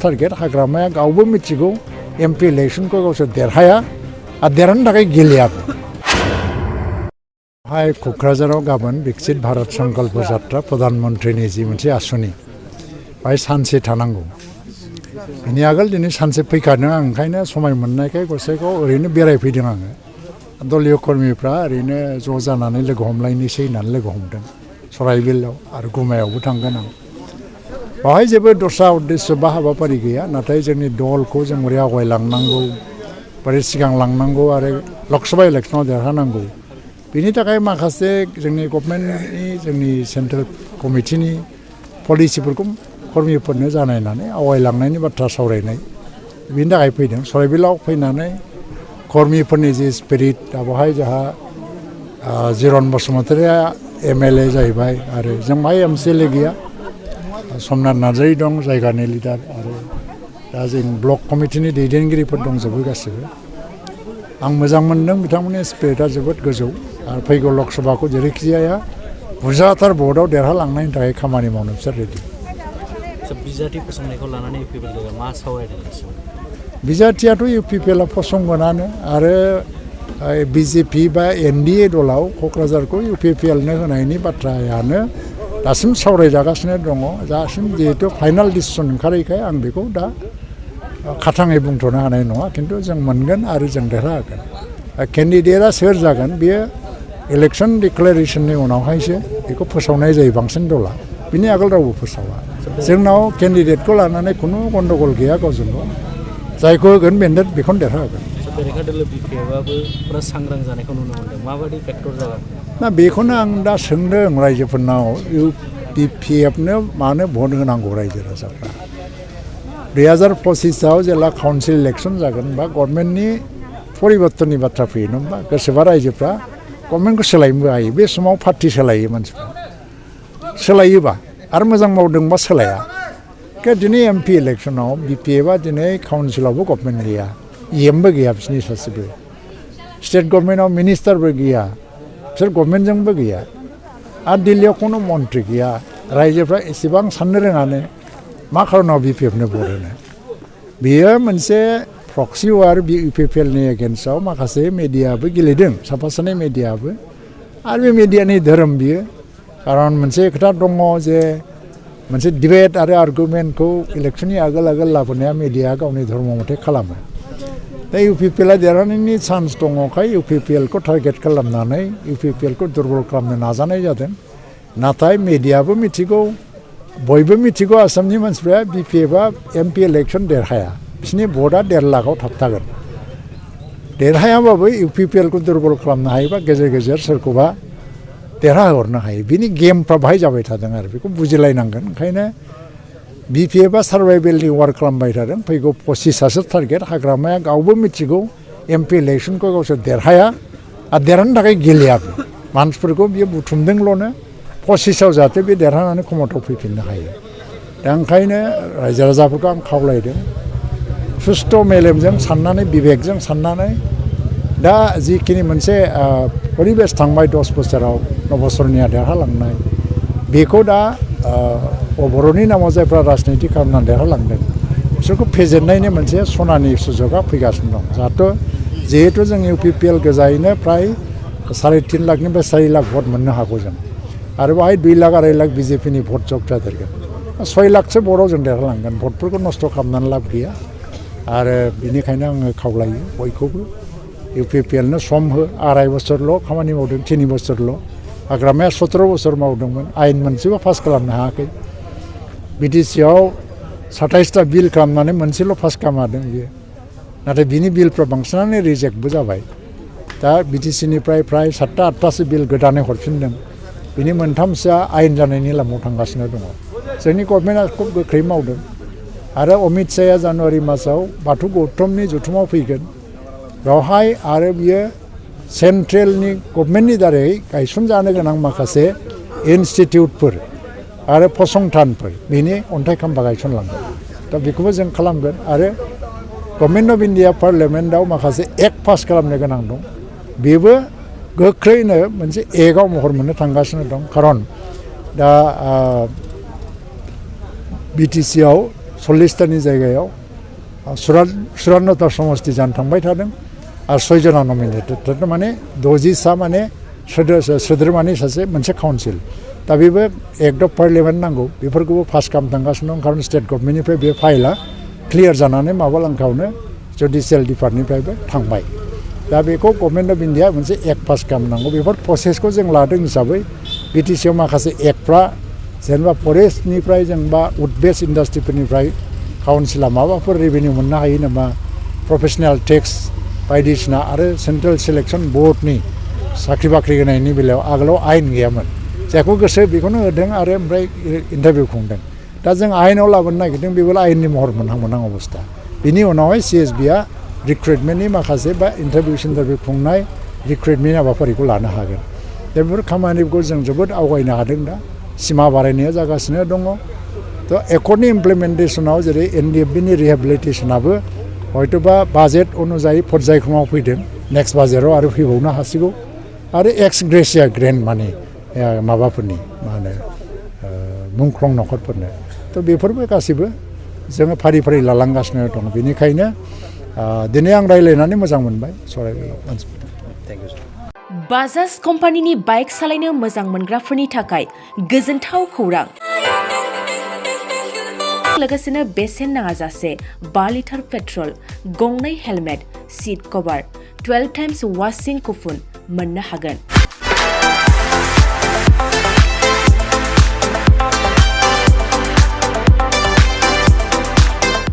Target हाग्रामाया गावबो मिथिगौ एमपि इलेक्शनखौ गावसोर देरहाया आरो देरहानो थाखाय गेलेयाबो। हाय क'क्राझाराव गाबोन विकसित भारत संकल्प यात्रा प्रधानमन्त्रीनि जि मोनसे आसनि बाहाय सानसे थानांगौ। बेनि आगोल दिनै सानसे फैखादों आं, ओंखायनो समाय मोननायखाय गसाइगाव ओरैनो बेरायफैदों आङो। दलीय कर्मीफ्रा ओरैनो ज' जानानै लोगो हमलायनोसै होननानै लोगो हमदों सराइबिलाव आरो गुमायावबो थांगोन आं। बाहाय जेबो दस्रा उद्देश्य बा हाबाफारि गैया, नाथाय जोंनि दलखौ जों बोरै आवगायलांनांगौ, बोरै सिगां लांनांगौ आरो लकसभा इलेक्शनाव देरहानांगौ, बेनि थाखाय माखासे जोंनि गभर्नमेन्टनि जोंनि सेन्ट्रेल कमिटिनि पलिसिफोरखौ कर्मीफोरनो जानायनानै आवगायलांनायनि बाथ्रा सावरायनाय, बेनि थाखाय फैदों। सराइबिलाव फैनानै कर्मीफोरनि जि स्पिरिट, दा बेवहाय जोंहा जिरन बसुमतारिया MLA जाहैबाय आरो जों माय MCLA गैया, समनाथ नार्जारी दं जायगानि लिडार, आरो दा जों ब्लक कमिटिनि दैदेनगिरिफोर दंजोबो गासिबो। आं मोजां मोनदों, बिथांमोननि स्पिरिटआ जोबोद गोजौ आरो फैगौ लकसभाखौ जेरैखि जाया बुरजाथार भटआव देरहालांनायनि थाखाय खामानि मावनो बिसोर रेडि। बिजाथि फसंनायखौ लानानै UPPL मा सावरायदों? बिजाथियाथ' UPPL फसंगोनानो, आरो BJP बा NDA दलाव क'क्राझारखौ UPPLनो होनायनि बाथ्रायानो दासिम सावरायजागासिनो दङ। दासिम जिहेतु फाइनाल डिसिसन ओंखारैखाय आं बेखौ दा खाथाङै बुंथ'नो हानाय नङा, खिन्थु जों मोनगोन आरो जों देरहागोन। केन्डिडेटआ सोर जागोन बेयो इलेक्सन डिक्लेरेसननि उनावहायसो बेखौ फोसावनाय जायो बांसिन दला, बिनि आगोल रावबो फोसावा। जोंनाव केन्डिडेटखौ लानानै खुनु गन्डगल गैया, गावजों गाव जायखौ होगोन बेखौनो देरहागोन। बेरेखा दोलो BPFआबो पुरा सांग्रां जानायखौ नुनो मोनदों, माबायदि फेक्टर जागोन? ना बेखौनो आं दा सोंदों रायजोफोरनाव, UPPFनो मानो भट होनांगौ रायजो राजाफ्रा? 2025आव जेला काउन्सिल इलेक्सन जागोन बा गभर्नमेन्टनि परिबर्तननि बाथ्रा फैयो, नङा गोसोबा रायजोफ्रा गभर्नमेन्टखौ सोलायनोबो हायो। बे समाव पार्टि सोलायो मानसिफ्रा, सोलायोबा आरो मोजां मावदोंबा सोलाया। दिनै MP इलेक्सनाव BPFआ दिनै काउन्सिलावबो गभर्नमेन्ट गैया, EMबो गैया, बिसोरनि सासेबो स्टेट गभर्नमेन्टआव मिनिस्टारबो गैया, बिसोर गभर्नमेन्टजोंबो गैया, आरो दिल्लीयाव खुनु मन्थ्रि गैया। रायजोफ्रा एसेबां साननो रोङानो मा खारनाव BPFनो भट होनो। बेयो मोनसे प्रक्सि वार UPPLनि एगेन्स्टआव माखासे मेडियाबो गेलेदों, साफा सानै मेडियाबो, आरो बे मेडियानि धोरोम बियो। खारन मोनसे खोथा दङ जे मोनसे डिबेट आरो आर्गुमेन्टखौ इलेक्सननि आगोल आगोल लाबोनाया मेडिया गावनि धर्म मथे खालामो। दा UPPLआ देरहानायनि चान्स दङखाय UPPLखौ टारगेट खालामनानै UPPLखौ दुरबल खालामनो नाजानाय जादों। नाथाय मेडियाबो मिथिगौ, बयबो मिथिगौ, आसामनि मानसिफ्रा BPFआ MP इलेक्सन देरहाया, बिसोरनि भटआ 1.5 लाखआव थाबथागोन। देरहायाबाबो UPPLखौ दुरबल खालामनो हायोबा गेजेर गेजेर सोरखौबा देरहाहरनो हायो। बिनि गेमफ्रा बाहाय जाबाय थादों आरो बेखौ बुजिलायनांगोन। ओंखायनो BPFआ सार्भाइभेलनि वार खालामबाय थादों। फैगौ 25आसो टारगेट, हाग्रामाया गावबो मिथिगौ MP इलेक्शनखौ गावसोर देरहाया आरो देरहानो थाखाय गेलेयाबो। मानसिफोरखौ बियो बुथुमदोंल'नो 25आव जाहाथे बे देरहानानै क्षमतायाव फैफिननो हायो। दा ओंखायनो रायजो राजाफोरखौ आं खावलायदों, सुस्थ' मेलेमजों साननानै, बिबेकजों साननानै, दा जिखिनि मोनसे परिबेस थांबाय 10 बोसोराव नबसरनिया देरहालांनाय, बेखौ दा बर'नि नामाव जायफ्रा राजनिति खालामनानै देरहालांदों बिसोरखौ फेजेननायनि मोनसे सनानि सुजुगा फैगासिनो दं। जिहेतु जों UPPL गोजायैनो फ्राय 3.5 लाखनिफ्राय 4 लाख भट मोननो हागौ जों, आरो बाहाय 2 लाख 2.5 लाख BJPनि भट जग जादेरगोन। 6 लाखसो भटआव जों देरहालांगोन। भटफोरखौ नस्थ' खालामनानै लाब गैया, आरो बेनिखायनो आङो खावलायो बयखौबो UPPLनो सम हो। 2.5 बोसोरल' खामानि मावदों, 3 बोसोरल'। हाग्रामाया 17 बोसोर मावदोंमोन, आयेन मोनसेबो पास खालामनो हायाखै। BTCआव 27टा बिल खालामनानै मोनसेल' पास खालामदों बियो, नाथाय बिनि बिलफ्रा बांसिनानो रिजेक्टबो जाबाय। दा BTCनिफ्राय फ्राय 7टा 8टासो बिल गोदानै हरफिनदों, बिनि 3सोआ आयेन जानायनि लामायाव थांगासिनो दङ। जोंनि गभर्नमेन्टआ खुब गोख्रै मावदों, आरो अमित शाहया जानुवारि मासाव बाथौ गौतमनि जथुमाव फैगोन। बेवहाय आरो बियो सेन्ट्रेलनि गभर्नमेन्टनि दारै गायसनजानो गोनां माखासे इनस्टिटिउटफोर आरो फसंथानफोर, बेनि अन्थाइ खाम्फा गायसनलांगोन। दा बेखौबो जों खालामगोन। आरो गभर्नमेन्ट अफ इन्डिया पार्लियामेन्टआव माखासे एक्ट पास खालामनो गोनां दं, बेबो गोख्रैनो मोनसे एकआव महर मोननो थांगासिनो दं। खारन दा BTCआव 40तानि जायगायाव 54टा समष्टि जानो थांबाय थादों आरो 6 जना नमिनेटेड माने 60 सा माने सोद्रोमानि सासे मोनसे काउन्सिल दा बेबो एक्ट अफ पार्लियामेन्ट नांगौ बेफोरखौबो पास खालामनो थांगासिनो दं खारन स्टेट गभर्नमेन्टनिफ्राय बे फाइला क्लियार जानानै माबालांखावनो जुडिसियेल डिपार्टमेन्टनिफ्रायबो थांबाय दा बेखौ गभर्नमेन्ट अफ इन्डिया मोनसे एक्ट पास खालामनांगौ बेफोर प्रसेसखौ जों लादों हिसाबै बिटिसिआव माखासे एक्टफ्रा जेनेबा फरेस्टनिफ्राय जेनेबा उड बेस्ड इन्डास्ट्रिफोरनिफ्राय काउन्सिला माबाफोर रेभिनिउ मोननो हायो नामा प्रफेसनेल टेक्स बायदिसिना आरो सेन्ट्रेल सिलेक्सन बर्डनि साख्रि बाख्रि होनायनि बेलायाव आगोलाव आयेन गैयामोन जायखौ गोसो बेखौनो होदों आरो ओमफ्राय इन्टारभिउ खुंदों दा जों आयेनाव लाबोनो नागिरदों बेबो आयेननि महर मोनहां अबस्था बिनि उनावहाय CSBआ रिक्रुइटमेन्टनि माखासे बा इन्टारभिउ खुंनाय रिक्रुइटमेन्ट हाबाफारिखौ लानो हागोन दा बेफोर खामानिखौ जों जोबोद आवगायनो हादों दा सिमा बारायनाया जागासिनो दङ थ' एकर्डनि इमप्लिमेन्टेसनाव जेरै NDFBनि रिहेबिलिटेसनाबो हयतोबा बाजेट अनुजायै पर्यायक्रमाव फैदों नेक्स्ट बाजेटआव आरो फैबावनो हासिगौ आरो एक्स ग्रेसिया ग्रेन्ड माने माबाफोरनि मा होनो मुंख्लं न'खरफोरनो थ' बेफोरबो गासिबो जोङो फारि फारि लालांगासिनो दं बेनिखायनो दिनै आं रायज्लायनानै मोजां मोनबाय सराइबिलाव मानसिफोरनो थेंक इउ सार बाजाज कम्पानिनि बाइक सालायनो मोजां मोनग्राफोरनि थाखाय गोजोनथाव खौरां लोगोसेनो बेसेन नाङाजासे 5 लिटार पेट्रल गंनै हेलमेट सीट कभार 12 टाइम्स वाशिं कुपन मोननो हागोन।